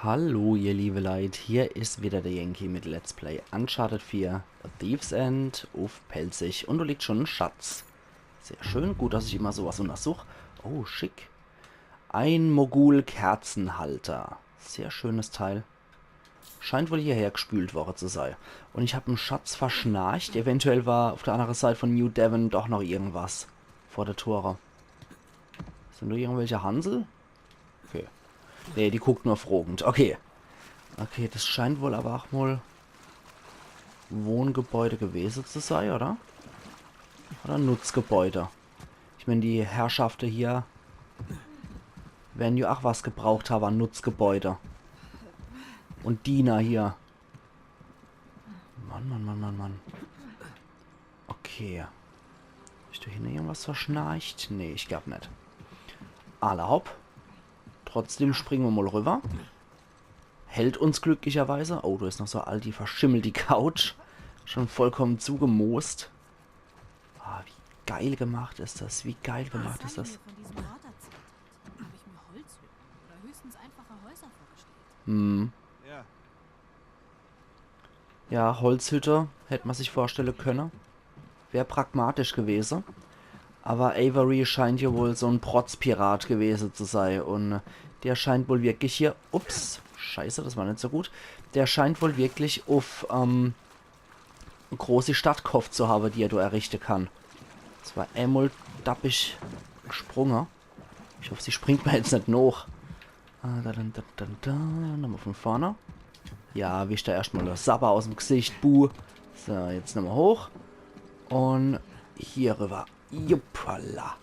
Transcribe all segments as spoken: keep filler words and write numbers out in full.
Hallo, ihr liebe Leit, hier is wieder der Yankee mit Let's Play Uncharted vier, A Thief's End uff Pälzisch. Und do liegt schon en Schatz. Sehr schön, gut, dass ich immer sowas untersuch. Oh, schick. Ein Mogul-Kerzenhalter. Sehr schönes Teil. Scheint wohl hierher gspült worre zu sei. Und ich hab en Schatz verschnarcht. Eventuell war uff der annere Seit von New Devon doch noch irgendwas vor der Tore. Sind do irgendwelche Hansel? Okay. Nee, die guckt nur frogend. Okay. Okay, das scheint wohl aber auch mol Wohngebäude gewese zu sei, oder? Oder Nutzgebäude. Ich mein, die Herrschafte hier werden jo auch was gebraucht haben an Nutzgebäude. Und Diener hier. Mann, Mann, Mann, Mann, Mann. Okay. Is do hinne irgendwas verschnarcht? Nee, ich glaub net. Alla hopp. Trotzdem springe mer mol rüber. Hält uns glücklicherweise. Oh, do is noch so aldi verschimmelti Couch. Schon vollkommen zugemoost. Ah, wie geil gemacht is das. Wie geil gemacht is das. Von diesem Waterzelt. Hab ich mir Holzhütten oder höchstens einfache Häuser vorgestellt. Hm. Ja, Ja, Holzhütte, hätt mer sich vorstelle könne. Wär pragmatisch gewese. Aber Avery scheint jo wohl so en Protzpirat gewese zu sei. Und der scheint wohl wirklich hier, ups, scheiße, das war net so gut. Der scheint wohl wirklich uff, ähm, großi Stadt gehofft zu habe, die er do errichte kann. Das war emol dappig gesprunge. Ich hoff, sie springt mer jetzt net nooch. Ah, da, da, da, da, da. Nochmol von vorne. Ja, wisch der erscht mol de Sabber aus'm Gesicht. Buh. So, jetzt nochmol hoch. Und hier rüber. Juppala.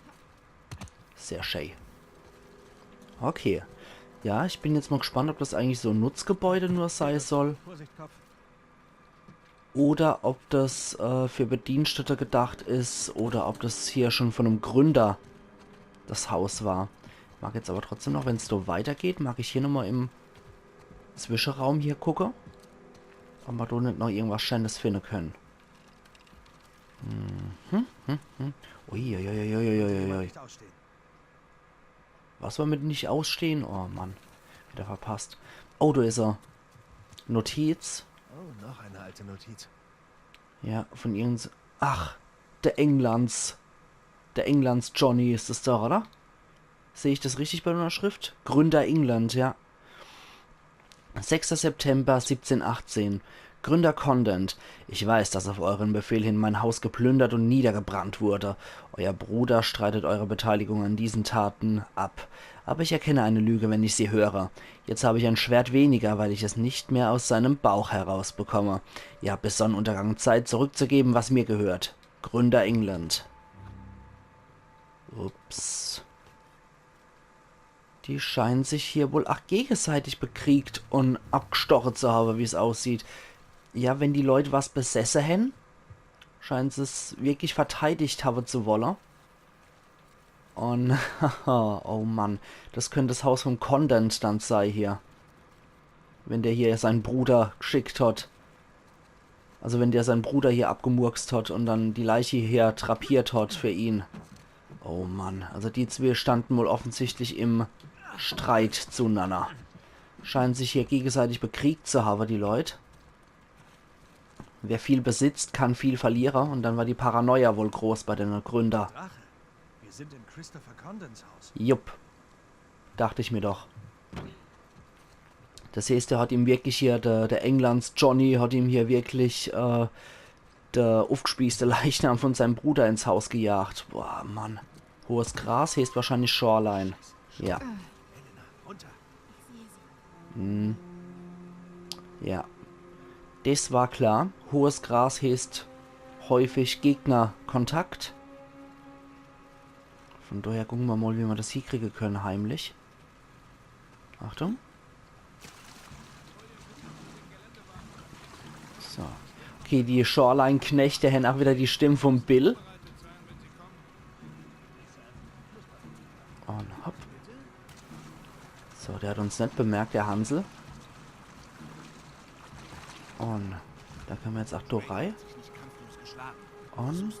Sehr schee. Okay. Ja, ich bin jetzt mol gespannt, ob das eigentlich so e Nutzgebäude nur sei soll. Vorsicht, Kopf. Oder ob das äh, für Bedienstete gedacht is oder ob das hier schon von em Gründer das Haus war. Mag jetzt aber trotzdem noch, wenn's so weitergeht, mag ich hier nochmol im Zwischeraum hier gucke, ob mer do net noch irgendwas Scheenes finde könne. Mhm, mhm, mhm. Ui, ui, ui, ui, ui, ui, ui. Nicht ausstehen. Was war mit nicht ausstehen? Oh Mann, wieder verpasst. Oh, do is er. Notiz. Oh, noch eine alte Notiz. Ja, von irgend... Ach, der Englands. Der Englands Johnny is es doch, oder? Seh ich das richtig bei der Schrift? Gründer England, ja. Sechster September siebzehnhundertachtzehn. Gründer Condent. Ich weiß, dass auf euren Befehl hin mein Haus geplündert und niedergebrannt wurde. Euer Bruder streitet eure Beteiligung an diesen Taten ab. Aber ich erkenne eine Lüge, wenn ich sie höre. Jetzt habe ich ein Schwert weniger, weil ich es nicht mehr aus seinem Bauch herausbekomme. Ihr habt bis Sonnenuntergang Zeit, zurückzugeben, was mir gehört. Gründer England. Ups. Die scheinen sich hier wohl ach gegenseitig bekriegt und abgestoche zu habe, wie's aussieht. Ja, wenn die Leut was besesse hän, scheinen se's wirklich verteidigt habe zu wolle. Und, oh Mann, das könnt das Haus vom Condent dann sei hier. Wenn der hier sein Bruder gschickt hat. Also wenn der sein Bruder hier abgemurkst hat und dann die Leiche hier drapiert hat für ihn. Oh Mann, also die zwee standen wohl offensichtlich im Streit zunanner. Scheinen sich hier gegenseitig bekriegt zu habe, die Leut. Wer viel besitzt, kann viel verliere. Und dann war die Paranoia wohl groß bei den Gründer. Drache, wir sind in Christopher Condents Haus. Jupp. Dacht ich mir doch. Das heeßt, der hat ihm wirklich hier, der, der Englands Johnny hat ihm hier wirklich äh, der uffgespießte Leichnam von seinem Bruder ins Haus gejagt. Boah, Mann. Hohes Gras heeßt wahrscheinlich Shoreline. Ja. Runter. Hm. Ja. Das war klar. Hohes Gras heeßt häufig Gegnerkontakt. Von daher gucke mer mal, wie mer das hiekriege könne, heimlich. Achtung. So. Okay, die Shoreline-Knechte hän ach wieder die Stimm vom Bill. Und hopp. So, der hat uns net bemerkt, der Hansel. Und da könne mer jetzt ach durch rei. Und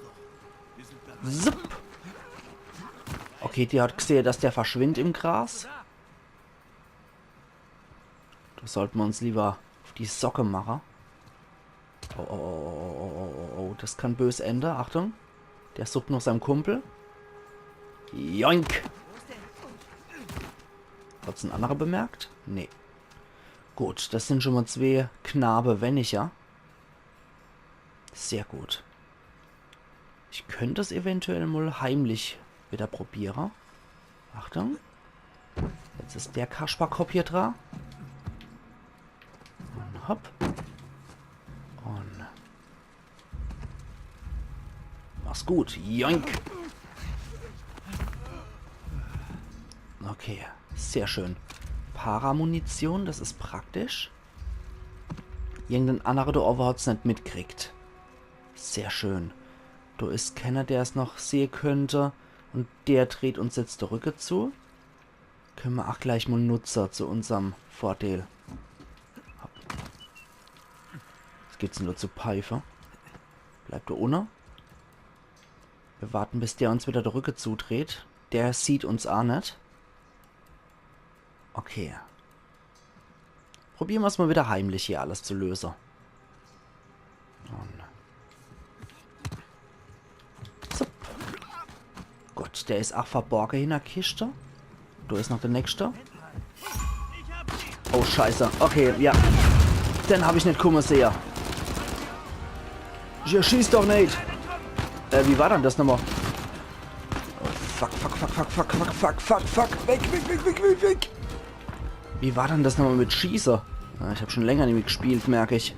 zupp. Okay, die hat gsehe, dass der verschwindt im Gras. Do sollt mer uns lieber uff die Socke mache. Oh, oh, oh, oh, oh, oh, oh, oh, das kann bös ende. Achtung. Der sucht noch seim Kumpel. Joink. Hat's en annere bemerkt? Nee. Gut, das sin schon mol zwee Knabe wenniger. Sehr gut. Ich könnt es eventuell mol heimlich wieder probiere. Achtung. Jetzt is der Kasperkopp hier dra. Un hopp. Un mach's gut. Joink. Okay, sehr schön. Paramunition, das is praktisch. Irgenden annere do owwe hat's net mitkriegt. Sehr schön. Do is kenner, der's noch sehe könnt. Un der dreht uns jetzt de Rücke zu. Könne mer ach gleich mol nutze zu unserm Vordeel. Was gibt's denn do zu peife? Bleibt do unne. Mir warte, bis der uns wieder de Rücke zudreht. Der sieht uns ach net. Okay. Probiere mer's mol wieder heimlich hier alles zu löse. Un zup. Gut, der is ach verborge hinner Kischte. Do is noch de nächste. Oh, Scheiße. Okay, ja. Den hab ich net kumme sehe. Ja, schieß doch net. Äh, wie war dann das nochmol? Oh, fuck, fuck, fuck. Weg, weg, weg, weg, weg, weg. Wie war dann das nochmol mit Schieße? Ah, ich hab schon länger nimmi gespielt, merk ich.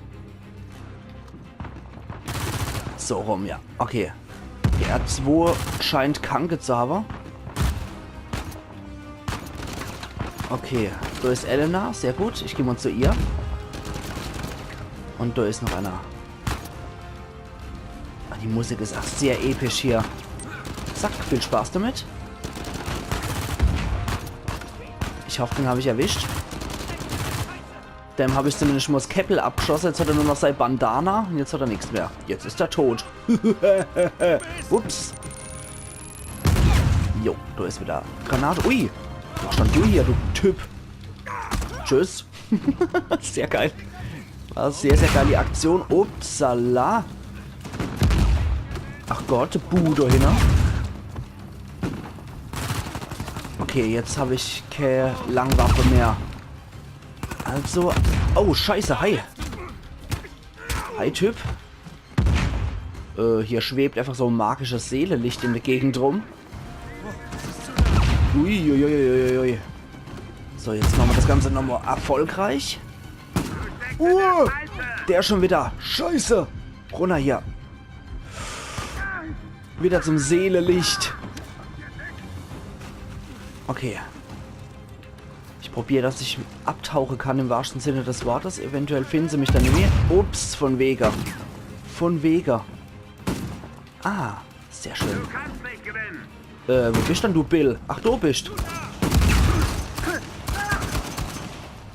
So rum, ja. Okay. Die R zwei scheint Kranke zu habe. Okay, do is Elena. Sehr gut. Ich geh mol zu ihr. Un do is noch einer. Ah, die Musik is ach sehr episch hier. Zack, viel Spaß damit. Ich hoff, den hab ich erwischt. Dem hab ich zumindest mol 's Käppel abgeschosse. Jetzt hat er nur noch sei Bandana un jetzt hat er nix mehr. Jetzt is er tot. Ups. Jo, do is wieder Granate. Ui, was stand du hier, du Typ? Tschüss. Sehr geil. War sehr, sehr geil, die Aktion. Upsala. Ach Gott, Buh do hinne. Okay, jetzt hab ich kä Langwaffe mehr. Also, oh, Scheiße, hi. Hi, Typ. Äh, hier schwebt einfach so magisches Seelelicht in der Gegend rum. Uiuiuiui. So, jetzt mache mer das Ganze nochmol erfolgreich. Uh, der schon wieder. Scheiße. Runner hier. Wieder zum Seelelicht. Okay. Ich probier, dass ich abtauche kann im wahrsten Sinne des Wortes. Eventuell finden se mich dann nimmi. Ups, von wege. Von wege. Ah, sehr schön. Äh, wo bist dann du, Bill? Ach, du bist.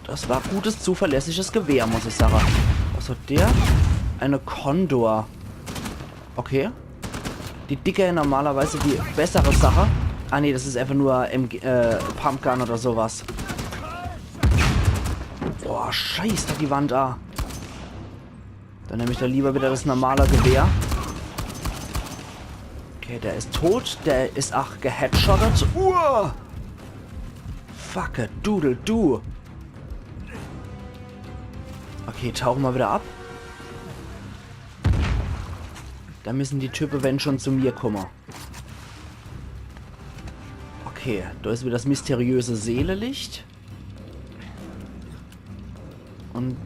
Das war gutes, zuverlässiges Gewehr, muss ich sage. Was hat der? Eine Condor. Okay. Die Dicke normalerweise die bessere Sache. Ah nee, das is einfach nur M G, äh, Pumpgun oder sowas. Boah, scheiß doch die Wand a. Dann nemm ich do lieber wieder das normale Gewehr. Okay, der is tot. Der is ach geheadshottet. Uah! Fuck it, doodle do. Okay, tauche mer wieder ab. Do müssen die Type, wenn schon, zu mir komme. Okay, do is wieder das mysteriöse Seelelicht. Un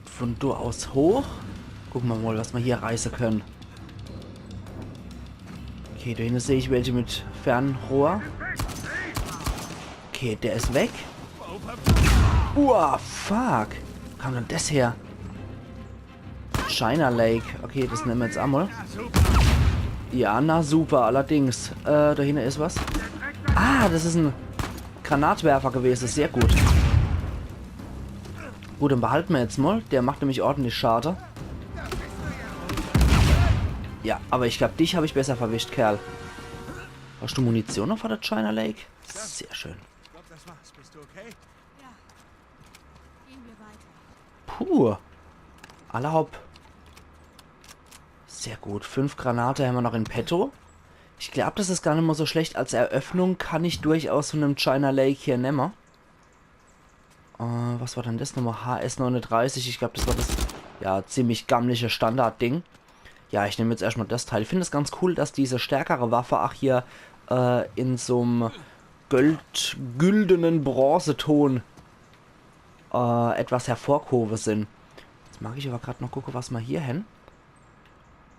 von do aus hoch. Gucke mer mol, was mer hier reiße können. Okay, do hinne seh ich welche mit Fernrohr. Okay, der is weg. Uah, fuck. Wo kam dann das her? China Lake. Okay, das nemme mer jetzt emol. Ja, na super, allerdings. Äh, do hinne is was. Ah, das is en Granatwerfer gewese. Sehr gut. Gut, den behalte mer jetzt mol. Der macht nämlich ordentlich Schade. Ja, aber ich glaub, dich hab ich besser verwischt, Kerl. Hast du Munition noch für der China Lake? Sehr schön. Ich glaub, das war's. Bist du okay? Ja. Ging Puh. Alla hopp. Sehr gut. Fünf Granate hämmer noch in petto. Ich glaub, das is gar nimmer so schlecht. Als Eröffnung kann ich durchaus von dem China Lake hier nemme. Äh, was war denn das nochmal? H S neununddreißig. Ich glaub, das war das, ja, ziemlich gammliche Standardding. Ja, ich nemm jetzt erstmal das Teil. Ich find es ganz cool, dass diese stärkere Waffe ach hier äh, in so'm gold-, güldenen Bronzeton äh, etwas hervorgehowe sin. Jetzt mag ich aber grad noch gucke, was mer hier hen.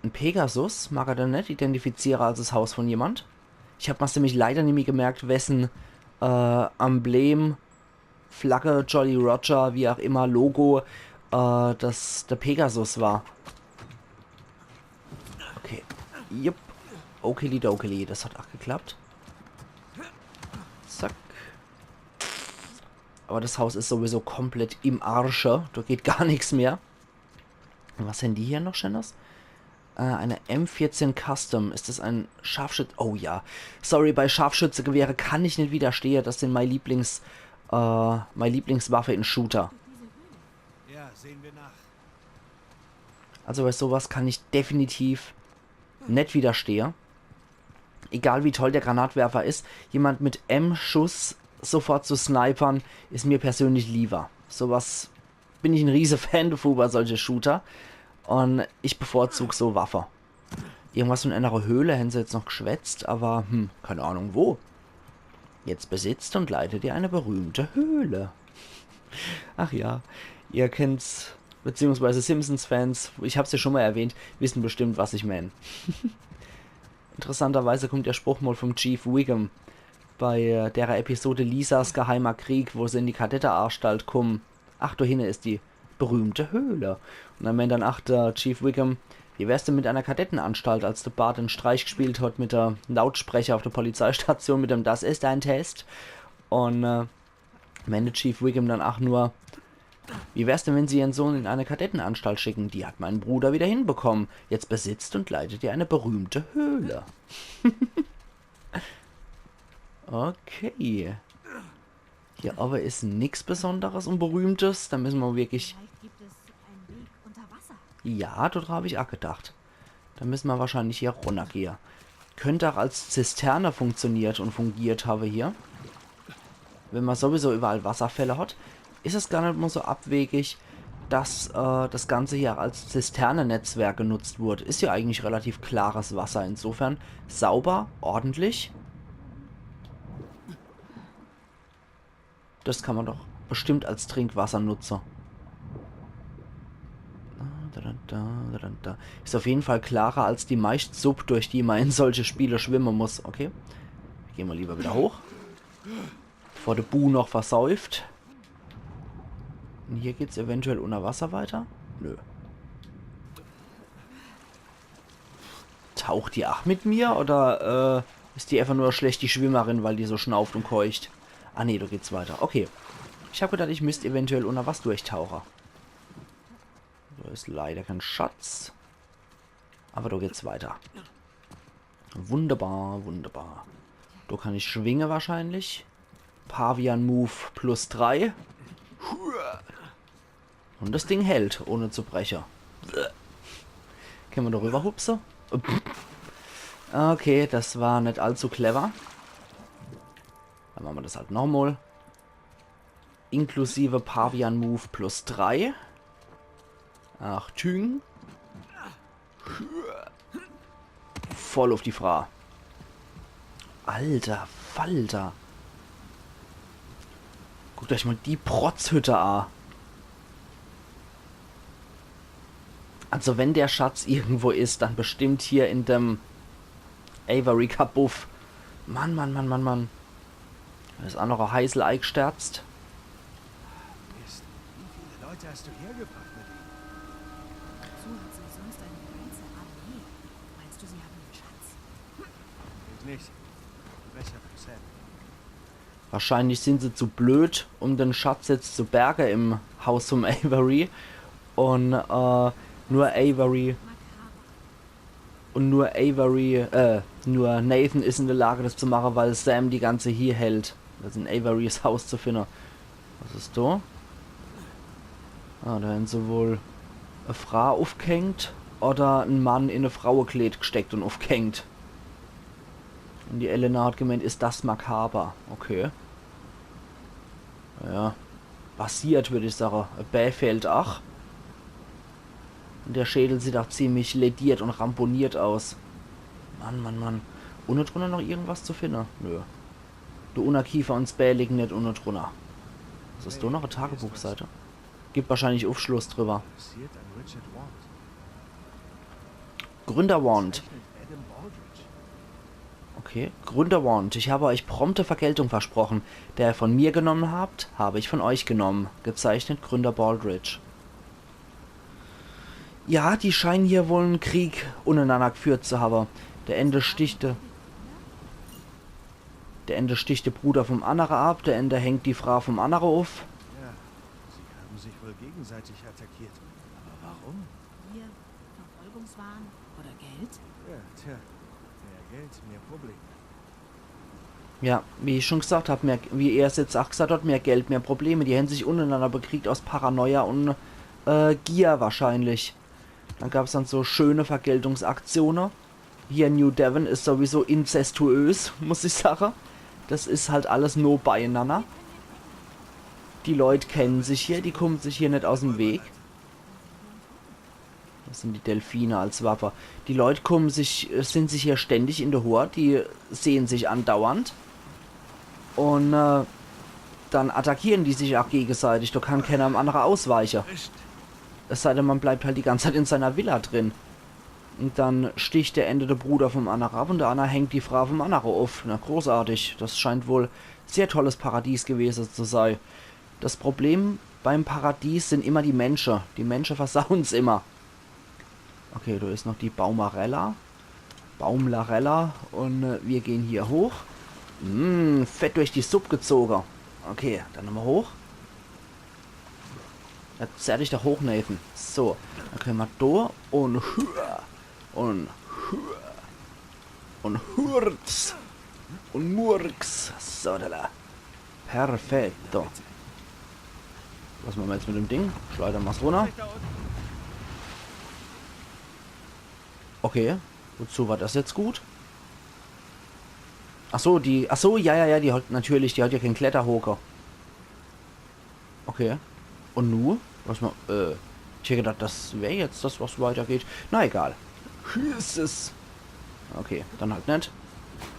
En Pegasus, mag er denn net identifiziere als das Haus von jemand? Ich hab mer's nämlich leider nimmi gemerkt, wessen äh, Emblem, Flagge, Jolly Roger, wie auch immer, Logo, äh, das der Pegasus war. Okay. Jupp. Okili dokili, das hat ach geklappt. Zack. Aber das Haus is sowieso komplett im Arsche. Da geht gar nix mehr. Was hen die hier noch Schönes? Äh, eine M vierzehn Custom. Is das ein Scharfschütz-, oh ja. Sorry, bei Scharfschützegewehre kann ich net widerstehe. Das sin mei Lieblings-, äh, mei Lieblingswaffe in Shooter. Ja, sehen wir nach. Also bei sowas kann ich definitiv net widerstehe. Egal wie toll der Granatwerfer is, jemand mit M-Schuss sofort zu snipern, is mir persönlich lieber. Sowas bin ich en riese Fan davon bei solche Shooter. Und ich bevorzug so Waffe. Irgendwas von einer Höhle hen se jetzt noch geschwätzt, aber hm, keine Ahnung wo. Jetzt besitzt und leitet ihr eine berühmte Höhle. Ach ja, ihr kennt's, beziehungsweise Simpsons-Fans, ich hab's ja schon mal erwähnt, wissen bestimmt, was ich mein. Interessanterweise kommt der Spruch mal vom Chief Wiggum bei äh, der Episode Lisas geheimer Krieg, wo se in die Kadetteanstalt kommen. Ach, da hinne is die berühmte Höhle. Und dann meint dann ach der Chief Wiggum, wie wär's denn mit einer Kadettenanstalt, als der Bart den Streich gespielt hat mit der Lautsprecher auf der Polizeistation, mit dem „Das ist ein Test“? Und äh, meint der Chief Wiggum dann ach nur, wie wär's denn, wenn Sie Ihren Sohn in eine Kadettenanstalt schicken? Die hat mein Bruder wieder hinbekommen. Jetzt besitzt und leitet ihr eine berühmte Höhle. Okay. Hier aber is nix Besonderes und Berühmtes. Da müssen wir wirklich. Vielleicht gibt es einen Weg unter Wasser. Ja, dort hab ich auch gedacht. Da müssen wir wahrscheinlich hier runtergehen. Könnte auch als Zisterne funktioniert und fungiert habe hier. Wenn man sowieso überall Wasserfälle hat, is es gar nicht mal so abwegig, dass äh, das Ganze hier als Zisternenetzwerk genutzt wird. Is ja eigentlich relativ klares Wasser. Insofern sauber, ordentlich. Das kann man doch bestimmt als Trinkwasser nutze. Da, da, da, da, da, da. Is auf jeden Fall klarer als die meist Supp, durch die man in solche Spiele schwimme muss. Okay. Gehen wir lieber wieder hoch. Bevor der Bu noch versäuft. Und hier geht's eventuell unter Wasser weiter. Nö. Taucht die ach mit mir oder äh, is die einfach nur schlecht die Schwimmerin, weil die so schnauft und keucht? Ah nee, da geht's weiter. Okay. Ich hab gedacht, ich müsst eventuell unter was durchtauche. Da is leider kein Schatz. Aber da geht's weiter. Wunderbar, wunderbar. Da kann ich schwinge wahrscheinlich. Pavian Move plus drei. Und das Ding hält, ohne zu breche. Können wir da rüber hupse? Okay, das war nicht allzu clever. Dann machen wir das halt nochmal. Inklusive Pavian Move plus drei. Ach, Tüng. Voll auf die Fra. Alter Falter. Guckt euch mal die Protzhütte a. Also wenn der Schatz irgendwo is, dann bestimmt hier in dem Avery Kabuff. Mann, Mann, Mann, Mann, Mann. Da is auch noch e Heisel eigsterzt. Mist, wie viele Leute hast du hergebracht, Nadine? Dazu hat sie sonst eine ganze Armee. Meinst du, sie haben den Schatz? Ich nicht. Welcher Prozent? Wahrscheinlich sind sie zu blöd, um den Schatz jetzt zu berge im Haus vom Avery. Und äh, nur Avery Makaber. und nur Avery, äh, nur Nathan is in der Lage, das zu machen, weil Sam die ganze hier hält. Also in Averys Haus zu finden. Was is da? Ah, do hän se wohl e Fraa uffgehängt oder en Mann in e Frauekleed gsteckt un uffgehängt. Un die Elena hat gemeent, is das makaber. Okay. Ja. Passiert, würd ich sage. E Bää fehlt ach. Un der Schädel sieht ach ziemlich lädiert un ramponiert aus. Mann, Mann, Mann. Unne drunner noch irgendwas zu finne? Nö. De Unnerkiefer un s Bää liegen net unne drunner. Was is do noch? E Tagebuchseite? Gibt wahrscheinlich Uffschluss drüber. Adressiert an Richard Want. Gründer Want. Gezeichnet Adam Baldridge. Okay, Gründer Want. Ich habe euch prompte Vergeltung versprochen. Der ihr von mir genommen habt, habe ich von euch genommen. Gezeichnet Gründer Baldridge. Ja, die scheinen hier wohl en Krieg unnerenanner gführt zu habe. Der ääne sticht de, der ääne sticht de Bruder vum annere ab, der ääne hängt die Fraa vum annere uff. Ja, sie haben sich wohl gegenseitig attackiert. Aber warum? Gier, Verfolgungswahn oder Geld? Ja, tja. Mehr Geld, mehr Probleme. Ja, wie ich schon gesagt hab, mehr, wie er's jetzt ach gesagt hat, mehr Geld, mehr Probleme. Die hän sich unnerenanner bekriegt aus Paranoia un, äh, Gier wahrscheinlich. Dann gab's dann so schöne Vergeltungsaktione. Hier in New Devon is sowieso inzestuös, muss ich sage. Das is halt alles no beienanner. Die Leut kennen sich hier, die kummen sich hier net aus'm Weg. Das sin die Delfine als Waffe. Die Leut kummen sich, äh, sin sich hier ständig in de Hoor, die sehn sich andauernd. Un, äh, dann attackieren die sich ach gegenseitig. Do kann kenner em annere ausweiche. Es sei denn, man bleibt halt die ganze Zeit in seiner Villa drin. Un dann sticht der ääne de Bruder vum annere ab un der anner hängt die Fraa vum annere uff. Na, großartig. Das scheint wohl sehr tolles Paradies gewese zu sei. Das Problem beim Paradies sin immer die Mensche. Die Mensche versauen's immer. Okay, do is noch die Baumarella. Baumlarella. Un, äh, mir gehn hier hoch. Mm, fett durch die Supp gezoge. Okay, dann nochmal hoch. Jetzt zerr dich doch hoch, Nathan. So, dann kenne mer do un hüa. Un hüa. Un hurz. Un murks. So, da, da. Perfetto. Was mache mer jetzt mit dem Ding? Schleudere mer's runner. Okay. Wozu war das jetzt gut? Ach so, die, ach so, ja, ja, ja, die hat natürlich, die hat ja kein Kletterhoke. Okay. Un nu? Was ma-, äh, ich hätt gedacht, das wär jetzt das, was weitergeht. Na egal. Tschüsses. Okay, dann halt net.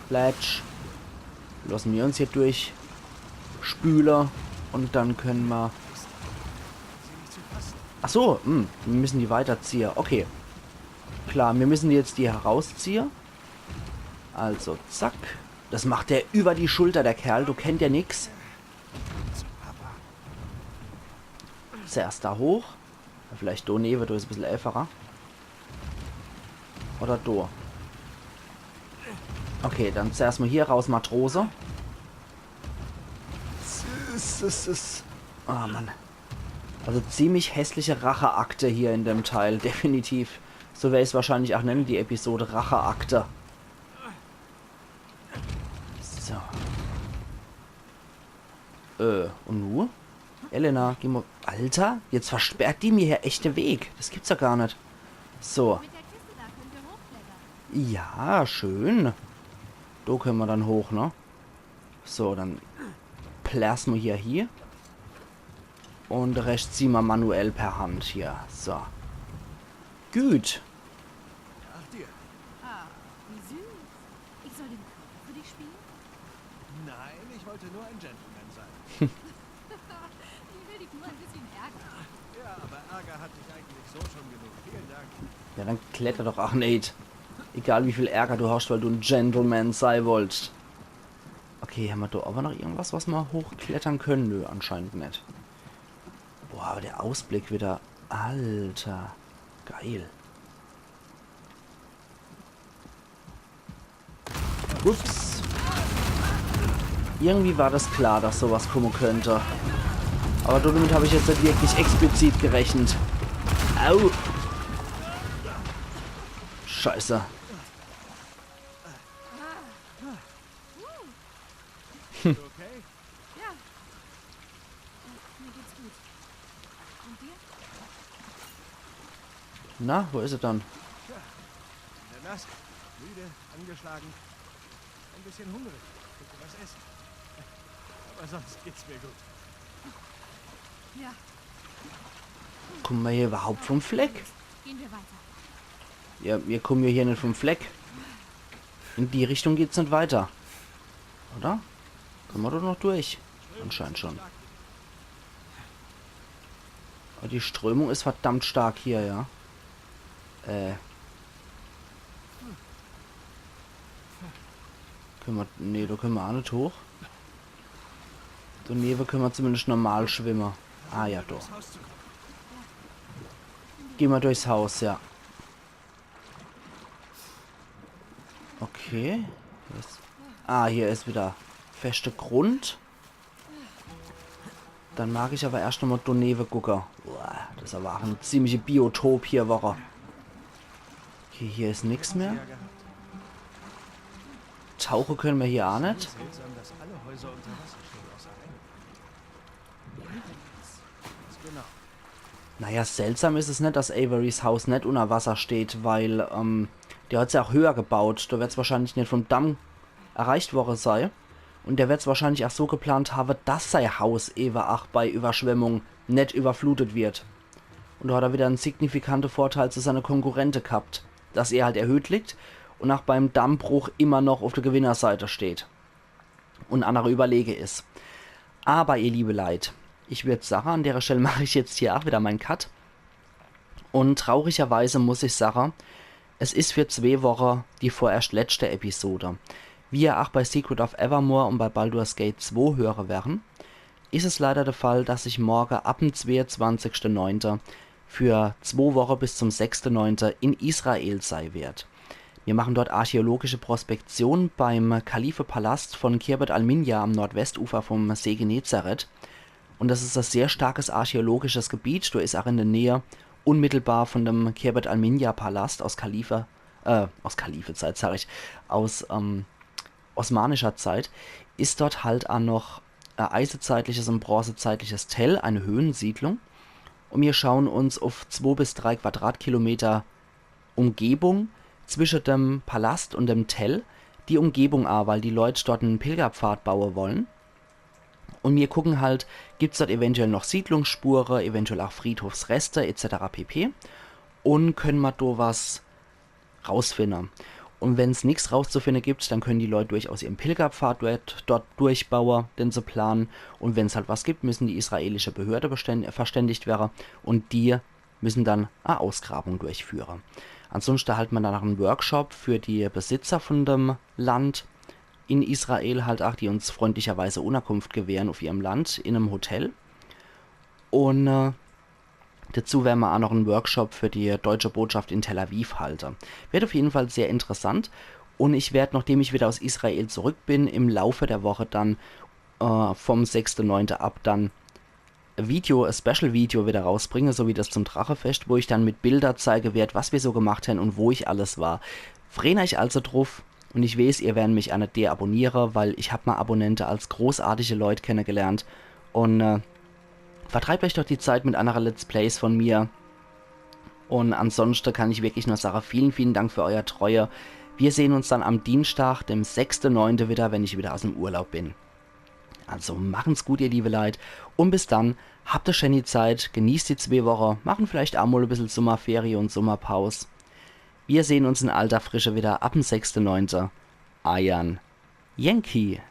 Plätsch. Losse mir uns hier durch. Spüle. Un dann kenne mer. Ach so, hm, mir müsse die weiterziehe. Okay. Klar, mir müsse jetzt die herausziehe. Also, zack. Das macht der über die Schulter, der Kerl. Do kennt der nix. Zuerst do hoch. Vielleicht do newe, do is e bissel äfacher. Oder do. Okay, dann zuerst mal hier raus, Matrose. S-, s-, s-, s-, ah, Mann. Also ziemlich hässliche Racheakte hier in dem Teil, definitiv. So wer ich's wahrscheinlich ach nenne, die Episode Racheakte. So. Äh, un nu? Elena, geh mal. Alter, jetzt versperrt die mir hier echt de Weg. Das gibt's ja gar net. So. Mit der Kiste da könnt ihr hochklettern. Ja, schön. Do kenne mer dann hoch, ne? So, dann plärre mer hier hie. Un de Rescht ziehe mer manuell per Hand hier. So. Gut. Nach dir. Ah, wie süß. Ich soll den Körper für dich spielen? Nein, ich wollte nur ein Gentleman sein. Ich will dich nur ein bisschen ärgern. Ja, aber Ärger hatte ich eigentlich so schon genug. Vielen Dank. Ja, dann kletter doch, ach, Nate. Egal wie viel Ärger du hast, weil du en Gentleman sei wollst. Okay, hämmer do awwer noch irgendwas, was mer hochklettere kenne? Nö, anscheinend net. Boah, awwer der Ausblick wieder. Alter. Geil. Ups. Irgendwie war das klar, dass sowas komme könnt. Awwer domit hab ich jetzt net wirklich explizit gerechnet. Au. Scheiße. Hm. Okay? Ja. Mir geht's gut. Und dir? Na, wo is er dann? Wieder nass, müde, angeschlagen. Ein bisschen hungrig. Könnte was essen. Aber sonst geht's mir gut. Ja, Kumme mer hier überhaupt vom Fleck? Gehen wir weiter. Ja, mir kumme ja hier net vom Fleck. In die Richtung geht's net weiter. Oder? Kumme mer doch noch durch? Anscheinend schon. Aber die Strömung is verdammt stark hier, ja. Äh. Kumme mer. Nee, do kumme mer aa net hoch. Do newe kumme mer zumindest normal schwimme. Ah ja, doch. Gehe mer durchs Haus, ja. Okay. Hier is, ah, hier is wieder feschte Grund. Dann mag ich aber erscht nochmal do newe gucke. Uah, das is aber aa e ziemliche Biotop hier, Woche. Okay, hier is nix mehr. Tauche kumme mer hier aa net. Seltsam, dass alle Häuser unter Wasser stehen, außer einem. Genau. Naja, seltsam is es net, dass Averys Haus net unter Wasser steht, weil, ähm, der hat's ja aa höher gebaut. Do werd's wahrscheinlich net vom Damm erreicht worre sei. Und der werd's wahrscheinlich aa so geplant habe, dass sei Haus ewe aa bei Überschwemmung net überflutet wird. Und do hat er wieder en signifikante Vorteil zu seine Konkurrente gehabt, dass er halt erhöht liegt und aa beim Dammbruch immer noch auf der Gewinnerseite steht und annere überlege is. Aber, ihr liebe Leit, ich würd sache, an dere Stell mach ich jetzt hier aa wieder mein Cut. Und traurigerweise muss ich sache, es is für zwee Woche die vorerst letschte Episode. Wie ihr aa bei Secret of Evermore und bei Baldur's Gate zwei höre werre, is es leider der Fall, dass ich morge ab dem zweeundzwanzigste neunte für zwee Woche bis zum sechste neunte in Israel sei werd. Wir machen dort archäologische Prospektion beim Kalife-Palast von Khirbet al-Minya am Nordwestufer vom See Genezareth. Und das is e sehr starkes archäologisches Gebiet. Do is aa in der Nähe, unmittelbar von dem Khirbet al-Minya-Palast aus Kalife, äh, aus Kalife-Zeit, sag ich, aus, ähm, osmanischer Zeit, is dort halt aa noch e eisezeitliches und bronzezeitliches Tell, eine Höhensiedlung. Und wir schauen uns auf zwei bis drei Quadratkilometer Umgebung zwischen dem Palast und dem Tell die Umgebung aa, weil die Leit dort en Pilgerpfad baue wollen. Und mir gucken halt, gibt's dort eventuell noch Siedlungsspure, eventuell aa Friedhofsreste et cetera pp. Und können mer do was rausfinde. Und wenn's nix rauszufinden gibt, dann können die Leit durchaus ihren Pilgerpfad dort, dort durchbaue, den se planen. Und wenn's halt was gibt, müssen die israelische Behörde bestänn-, verständigt werre. Und die müssen dann e Ausgrabung durchführe. Ansonsten halt mer dann noch en Workshop für die Besitzer von dem Land in Israel halt aa, die uns freundlicherweise Unterkunft gewähren auf ihrem Land in em Hotel. Und, äh, dazu werre mer aa noch en Workshop für die deutsche Botschaft in Tel Aviv halte. Werd auf jeden Fall sehr interessant. Und ich werd, nachdem ich wieder aus Israel zurück bin, im Laufe der Woche dann, äh, vom sechste neunte ab dann e Video, e Special-Video wieder rausbringe, so wie das zum Drachefest, wo ich dann mit Bilder zeige werd, was wir so gemacht hen und wo ich alles war. Freuen euch also druf und ich weeß, ihr werren mich aa net deabonniere, weil ich hab mei Abonnente als großartige Leit kennengelernt und, äh, vertreibt euch doch die Zeit mit annere Let's Plays von mir. Und ansonsten kann ich wirklich nur sagen, vielen, vielen Dank für euer Treue. Wir sehen uns dann am Dienstag, dem sechste neunte wieder, wenn ich wieder aus dem Urlaub bin. Also machen's gut, ihr liebe Leit. Und bis dann, habt e schöne Zeit, genießt die zwee Woche, machen vielleicht aa mol e bissel Sommerferie und Sommerpaus. Wir sehen uns in alter Frische wieder ab dem sechste neunte. Eiern Yankee.